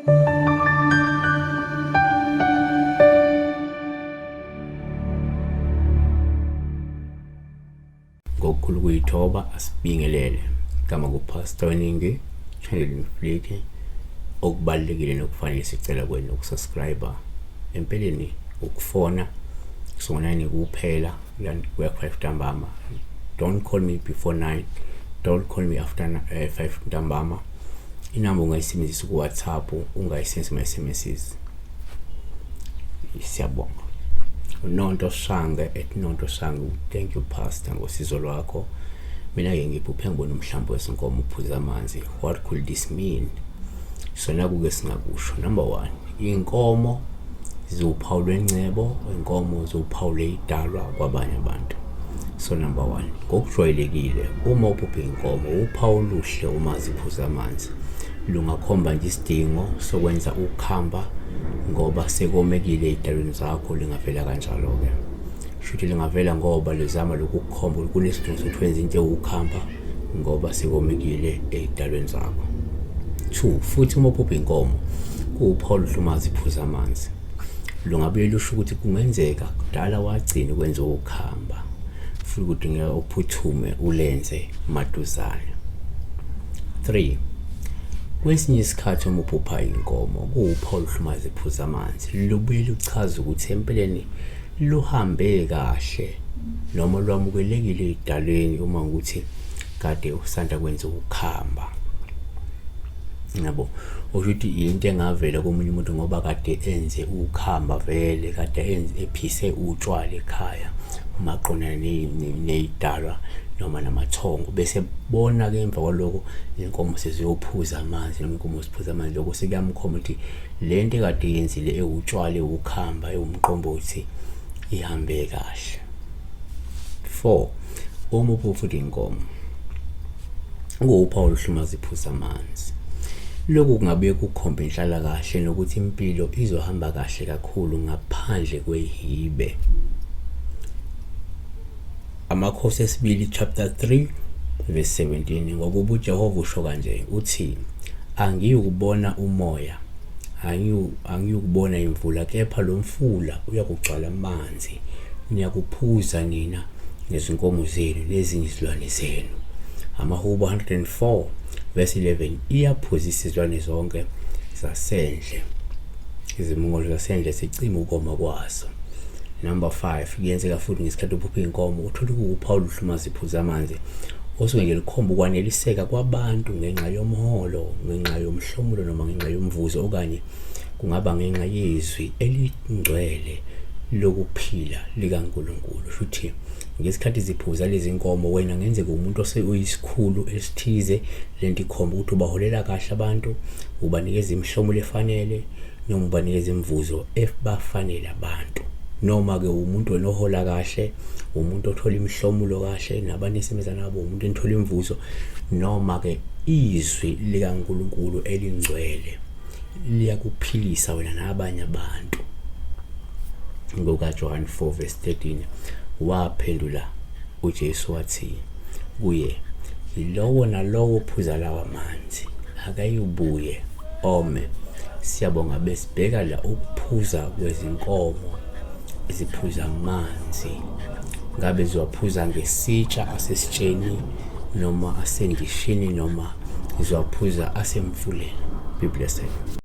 Ngokukhulu ukuyithoba asibingelele igama kuPastor Weningi Channel Mfliki. Okubalulekile nokufanele sicela kwenu ukusubscribe, empeleni ukufona kusuka 9 kuphela kuya 5 ntambama. Don't call me before 9, don't call me after 5 ntambama. Inamba ungayisebenzisa ku-WhatsApp, ungayisebenzisa ama-SMSs. Siyabonga. Nonto Shange at Nonto Shange, thank you Pastor ngosizo lwakho. Mina-ke ngiphuphe ngibona umhlambi wezinkomo uphuza amanzi. What could this mean? So naku-ke singakusho. Number 1, inkomo ziwuphawu lwengcebo, inkomo ziwuphawu lweyidalwa kwabanye abantu. So number 1, ngokujwayelekile uma uphuphe inkomo, uphawu oluhle uma ziphuza amanzi lungakhomba nje isidingo sokwenza ukukhamba ngoba sekomekile ey'dalweni zakho. Lingavela kanjalo-ke, shuthi lingavela ngoba lizama lokukukhomba ukuthi kunesidingo sokuthi wenze into ewukuhamba ngoba sekomekile ey'dalweni zakho. 2, futhi uma uphupha inkomo kuwuphawu oluhle uma ziphuza amanzi, lungabuye lusho ukuthi kungenzeka kudala wagcina ukwenza ukuhamba futhi kudingeka uphuthume ulenze maduzane. 3, kwesinye isikhathi uma uphupha inkomo kuwuphawu oluhle uma ziphuza amanzi, lubuye luchaze ukuthi empeleni luhambe kahle noma lwamukelekile ey'dalweni uma ukuthi kade usanda kwenza ukukhamba. Yabo, usho ukuthi yinto engavela komunye umuntu ngoba kade enze ukukhamba vele, kade enze ephise utshwala ekhaya maqondana ney'dalwa noma namathongo, bese bona-ke emva kwaloko inkomo seziyophuza amanzi noma inkomo ziphuza amanzi. Lokho sekuyamkhomba ukuthi le nto ekade yenzile ewutshwala, ewukhamba, ewumqombothi ihambe kahle. 4, uma uphupha futhi inkomo kuwuphawu oluhle uma ziphuza amanzi, lokhu kungabuye kukhombe inhlalakahle nokuthi impilo izohamba kahle kakhulu ngaphandle kwehibe. Amakhosi esibili chapter 3 verse 17, ngokuba uJehova usho kanje uthi, angiyukubona umoya, angiyukubona imvula, kepha lo mfula uyakugcwala amanzi, niyakuphuza nina nezinkomo zenu nezinye izilwane zenu. Amahubo 104 verse 11, iyaphuzisa izilwane zonke zasendle, izimungolo zasendle zicima ukoma kwazo. Number 5, kuyenzeka futhi ngesikhathi uphupha inkomo uthole kuwuphawu oluhle uma ziphuza amanzi, osuke nje lukhomba ukwaneliseka kwabantu ngenxa yomholo, ngenxa yomhlomulo noma ngenxa yomvuzo, okanye kungaba ngenxa yezwi elingcwele lokuphila likaNkulunkulu. Shuthi ngesikhathi ziphuza lezi nkomo, wena ngenzeka umuntu oseyisikhulu esithize, lento ikhomba ukuthi ubaholela kahle abantu, ubanikeza imihlomulo efanele noma ubanikeza imivuzo ebafanele abantu, noma-ke umuntu wena ohola kahle, umuntu othola imihlomulo kahle nabanesebenza nabo, umuntu enithola imivuzo, noma-ke izwi likaNkulunkulu elingcwele liyakuphilisa wena nabanye abantu. NgokaJohn 4 verse 13, waphendula uJesu wathi kuye, yilowo nalowo ophuza lawa manzi akayubuye ome. Siyabonga. Besibheka la ukuphuza kwezinkomo eziphuza amanzi, ngabe ziwaphuza ngesitsha asesitsheni noma asendishini noma ziwaphuza asemfuleni. Be blessed.